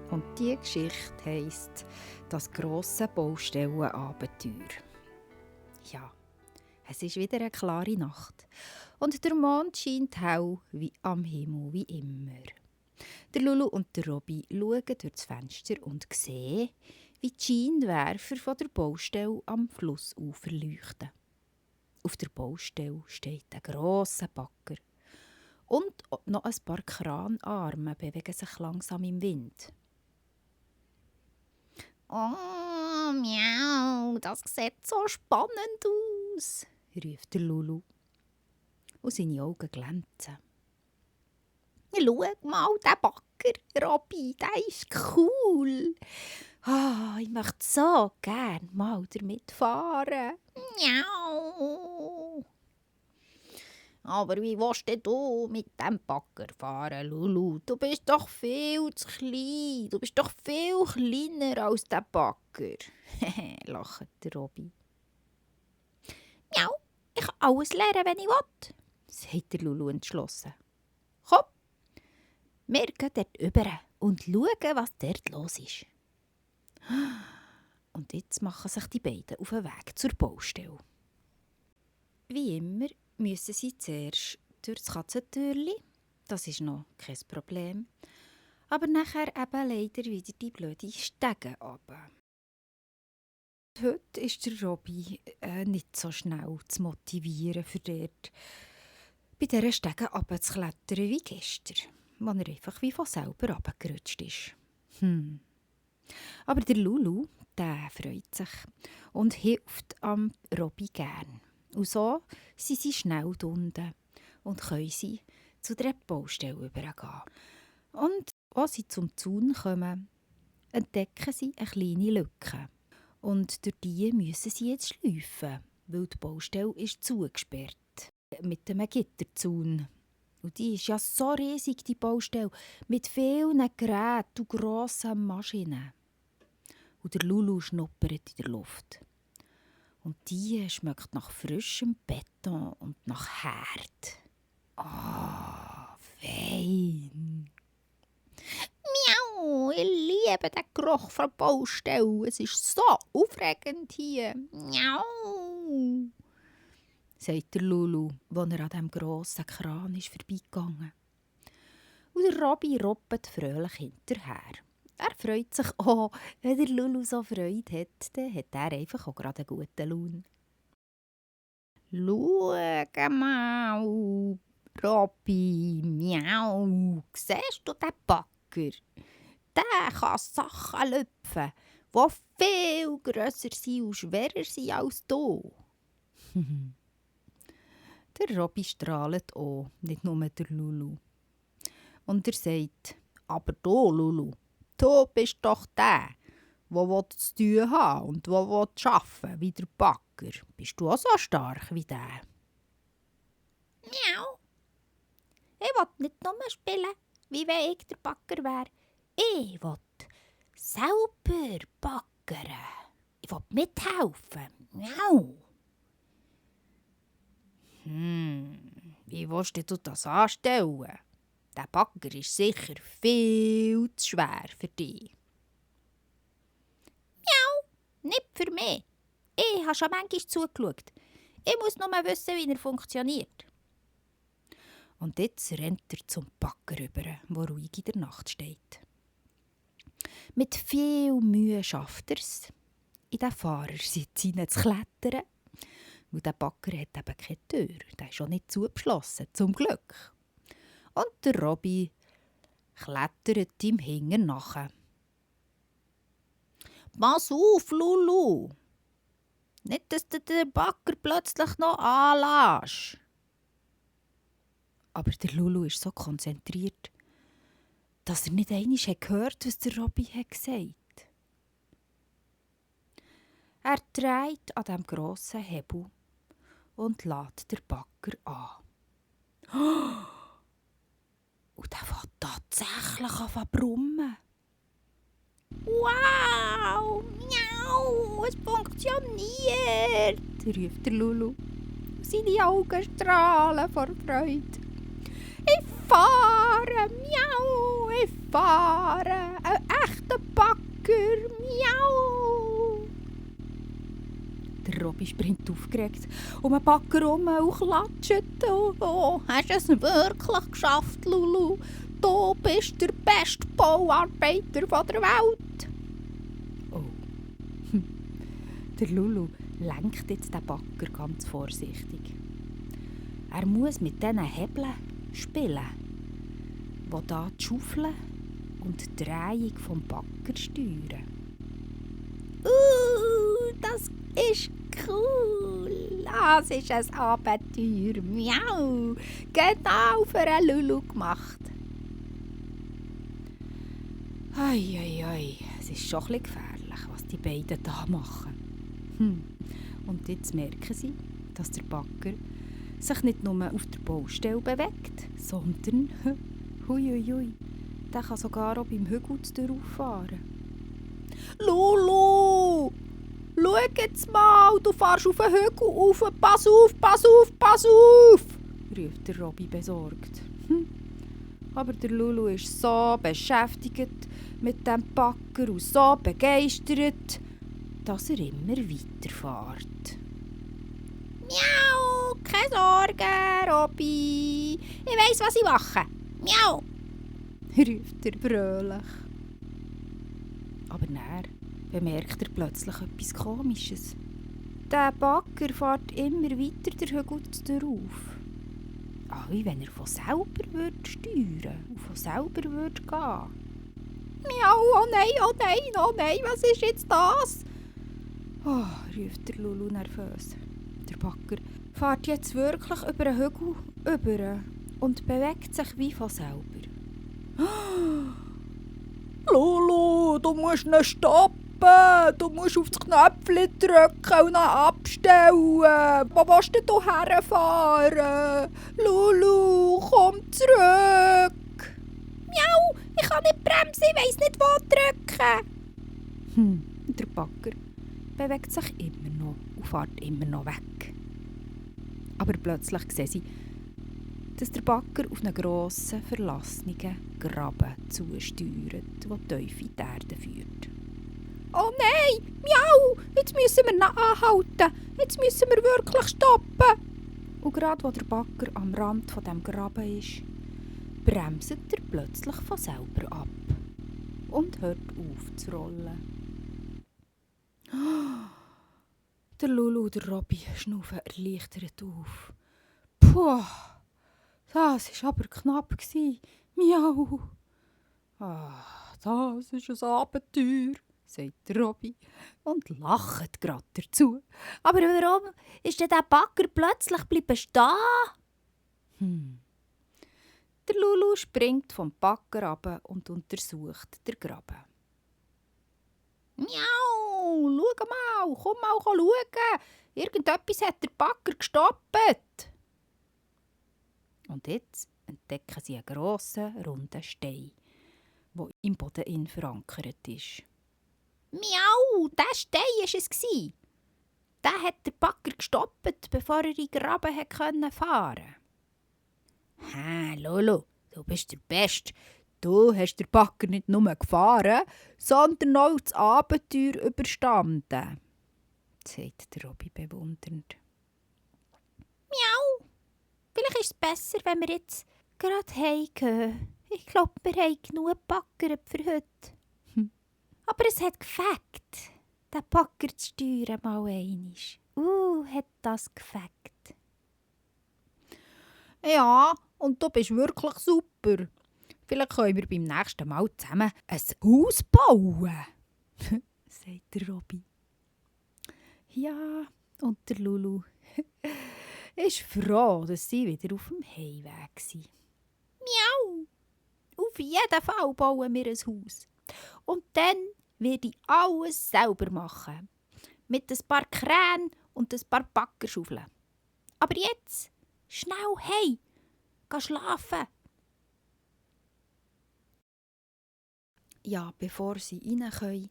Und diese Geschichte heisst «Das grosse Baustellenabenteuer». Ja, es ist wieder eine klare Nacht und der Mond scheint hell wie am Himmel wie immer. Der Lulu und der Robby schauen durch das Fenster und sehen, wie die Scheinwerfer von der Baustelle am Flussufer leuchten. Auf der Baustelle steht ein grosser Bagger und noch ein paar Kranarme bewegen sich langsam im Wind. «Oh, miau, das sieht so spannend aus», ruft der Lulu. Und seine Augen glänzen. «Schau mal, der Bagger, Robby, der ist cool. Ich möchte so gerne mal damit fahren. Miau. Aber wie willst du mit dem Bagger fahren, Lulu? Du bist doch viel zu klein. Du bist doch viel kleiner als der Bagger», lacht der Robby. «Miau, ich kann alles lernen, wenn ich will», sagt der Lulu entschlossen. «Komm, wir gehen dort rüber und schauen, was dort los ist.» Und jetzt machen sich die beiden auf den Weg zur Baustelle. Wie immer müssen sie zuerst durch das Katzentürli. Das ist noch kein Problem. Aber nachher eben leider wieder die blöde Stege runter. Heute ist der Robby nicht so schnell zu motivieren, für dort bei dieser Stege runterzuklettern wie gestern, wo er einfach wie von selber runtergerutscht ist. Aber der Lulu, der freut sich und hilft am Robby gern. Und so sind sie schnell unten und können sie zu der Baustelle übergehen. Und als sie zum Zaun kommen, entdecken sie eine kleine Lücke. Und durch die müssen sie jetzt schleifen, weil die Baustelle ist zugesperrt mit einem Gitterzaun. Und die ist ja so riesig, die Baustelle, mit vielen Geräten und grossen Maschinen. Und der Lulu schnuppert in der Luft. Und die schmeckt nach frischem Beton und nach Herd. Fein. «Miau, ich liebe den Geruch von der Baustelle. Es ist so aufregend hier. Miau», sagt der Lulu, als er an diesem grossen Kran ist vorbeigegangen. Und der Robby robbt fröhlich hinterher. Er freut sich auch, wenn der Lulu so Freude hat, dann hat er einfach auch gerade einen guten Lohn. «Schau mal, Robby, miau, siehst du den Bagger? Der kann Sachen lüpfen, die viel grösser sind und schwerer sind als du.» Der Robby strahlt auch, nicht nur der Lulu. Und er sagt: «Aber du, Lulu, du bist doch der zu tun haben und der arbeiten wie der Bagger. Bist du auch so stark wie der?» «Miau. Ich will nicht nur spielen, wie wenn ich der Bagger wäre. Ich will selber baggern. Ich will mithelfen. Miau.» «Wie willst du das anstellen? Der Bagger ist sicher viel zu schwer für dich.» «Miau, nicht für mich. Ich habe schon manchmal zugeschaut. Ich muss nur wissen, wie er funktioniert.» Und jetzt rennt er zum Bagger rüber, der ruhig in der Nacht steht. Mit viel Mühe schafft er es, in den Fahrersitz hineinzuklettern. Weil der Bagger hat eben keine Tür. Der ist auch nicht zugeschlossen, zum Glück. Und der Robby klettert ihm hinten nach. «Pass auf, Lulu! Nicht, dass du den Bagger plötzlich noch anlässt.» Aber der Lulu ist so konzentriert, dass er nicht einmal gehört hat, was der Robby gesagt hat. Er dreht an diesem grossen Hebel und lässt den Bagger an. Und der fängt tatsächlich an zu brummen. «Wow, miau, es funktioniert!» ruft der Lulu. Seine Augen strahlen vor Freude. «Ich fahre, miau, ich fahre. Ein Bagger, miau! Der Robby springt aufgeregt um den Bagger herum und klatscht. Oh, hast du es wirklich geschafft, Lulu? Du bist der beste Bauarbeiter der Welt. Oh. Der Lulu lenkt jetzt den Bagger ganz vorsichtig. Er muss mit diesen Hebeln spielen, die hier die Schaufel und die Drehung vom Bagger steuern. Das ist cool. Das ist ein Abenteuer. Miau. Genau für einen Lulu gemacht. Ei, es ist schon ein bisschen gefährlich, was die beiden da machen. Und jetzt merken sie, dass der Bagger sich nicht nur auf der Baustelle bewegt, sondern, der kann sogar auch beim Hügel fahren. Lulu! Schau jetzt mal, du fährst auf den Hügel auf. Pass auf! Ruft der Robby besorgt. Aber der Lulu ist so beschäftigt mit dem Bagger und so begeistert, dass er immer weiterfährt. Miau, keine Sorge, Robby. Ich weiss, was ich mache. Miau, ruft er fröhlich. Aber dann bemerkt er plötzlich etwas Komisches. Der Bagger fährt immer weiter den Hügel auf. Wie wenn er von selber steuern und von selber gehen. Miau, oh nein, was ist jetzt das? Ruft der Lulu nervös. Der Bagger fährt jetzt wirklich über den Hügel über und bewegt sich wie von selber. Lulu, du musst ihn stoppen. Du musst auf das Knöpfchen drücken und ihn abstellen. Wo willst du herfahren? Lulu, komm zurück. Miau, ich kann nicht bremsen, ich weiss nicht, wo drücken. Der Bagger bewegt sich immer noch und fährt immer noch weg. Aber plötzlich sehen sie, dass der Bagger auf einen grossen, verlassenen Graben zusteuert, der tief in die Erde führt. Oh nein! Miau! Jetzt müssen wir ihn anhalten! Jetzt müssen wir wirklich stoppen! Und gerade wo der Bagger am Rand von dem Graben ist, bremst er plötzlich von selber ab und hört auf zu rollen. Der Lulu und der Robby schnaufen erleichtert auf. Puh! Das war aber knapp. Miau! Das ist ein Abenteuer, sagt der Robby und lacht gerade dazu. Aber warum ist denn der Bagger plötzlich stehen? Der Lulu springt vom Bagger ab und untersucht den Graben. Miau! Schau mal! Komm mal schauen! Irgendetwas hat der Bagger gestoppt! Und jetzt entdecken sie einen grossen, runden Stein, der im Boden verankert ist. Miau, der Stein war es. Den hat der Bagger gestoppt, bevor er in den Graben fahren konnte. Lolo, du bist der Beste. Du hast den Bagger nicht nur gefahren, sondern auch das Abenteuer überstanden, sagt der Robby bewundernd. Miau, vielleicht ist es besser, wenn wir jetzt gerade heimgehen. Ich glaube, wir haben genug Bagger für heute. Aber es hat gefällt, den Bagger zu steuern mal einmal. Hat das gefällt. Ja, und du bist wirklich super. Vielleicht können wir beim nächsten Mal zusammen ein Haus bauen, sagt der Robby. Ja, und der Lulu ist froh, dass sie wieder auf dem Heimweg sind. Miau! Auf jeden Fall bauen wir ein Haus. Und dann werde ich alles selber machen. Mit ein paar Kränen und ein paar Baggerschaufeln. Aber jetzt, schnell heim, geh schlafen. Ja, bevor sie rein können,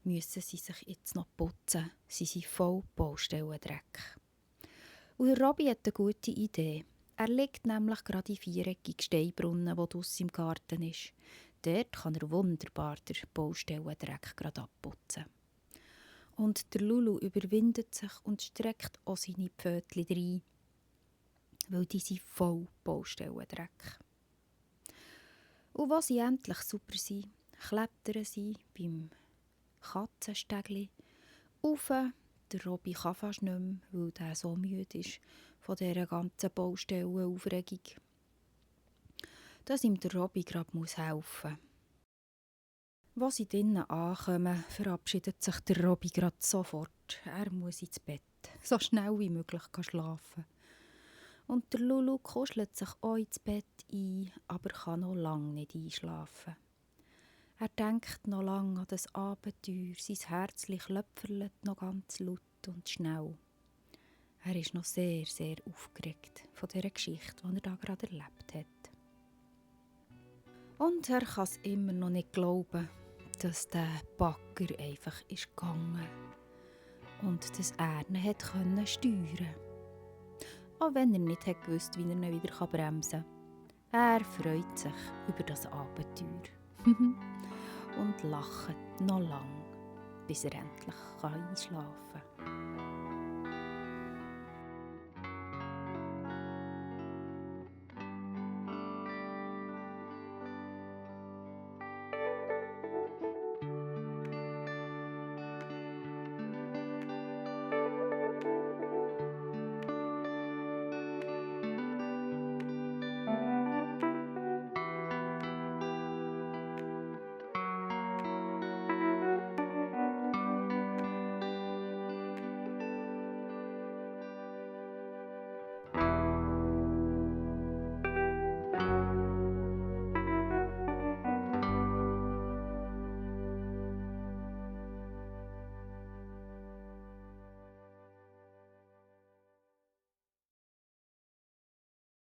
müssen sie sich jetzt noch putzen. Sie sind voll Baustellendreck. Und der Robby hat eine gute Idee. Er legt nämlich gerade in viereckige Steinbrunnen, die draussen im Garten ist. dort kann er wunderbar den Baustellendreck gerade abputzen. Und der Lulu überwindet sich und streckt auch seine Pfötchen rein, weil die sind voll Baustellendreck. Und als sie endlich super sind, klettern sie beim Katzenstägli rauf. Der Robby kann fast nicht mehr, weil er so müde ist von dieser ganzen Baustellenaufregung, dass ihm der Robby gerade helfen muss. Als sie drinnen ankommen, verabschiedet sich der Robby gerade sofort. Er muss ins Bett, so schnell wie möglich schlafen. Und der Lulu kuschelt sich auch ins Bett ein, aber kann noch lange nicht einschlafen. Er denkt noch lange an das Abenteuer, sein Herz klöpferlet noch ganz laut und schnell. Er ist noch sehr, sehr aufgeregt von dieser Geschichte, die er da gerade erlebt hat. Und er kann es immer noch nicht glauben, dass der Bagger einfach ist gegangen und dass er ihn hat steuern konnte. Auch wenn er nicht hat gewusst, wie er ihn wieder bremsen kann. Er freut sich über das Abenteuer und lacht noch lang, bis er endlich einschlafen kann.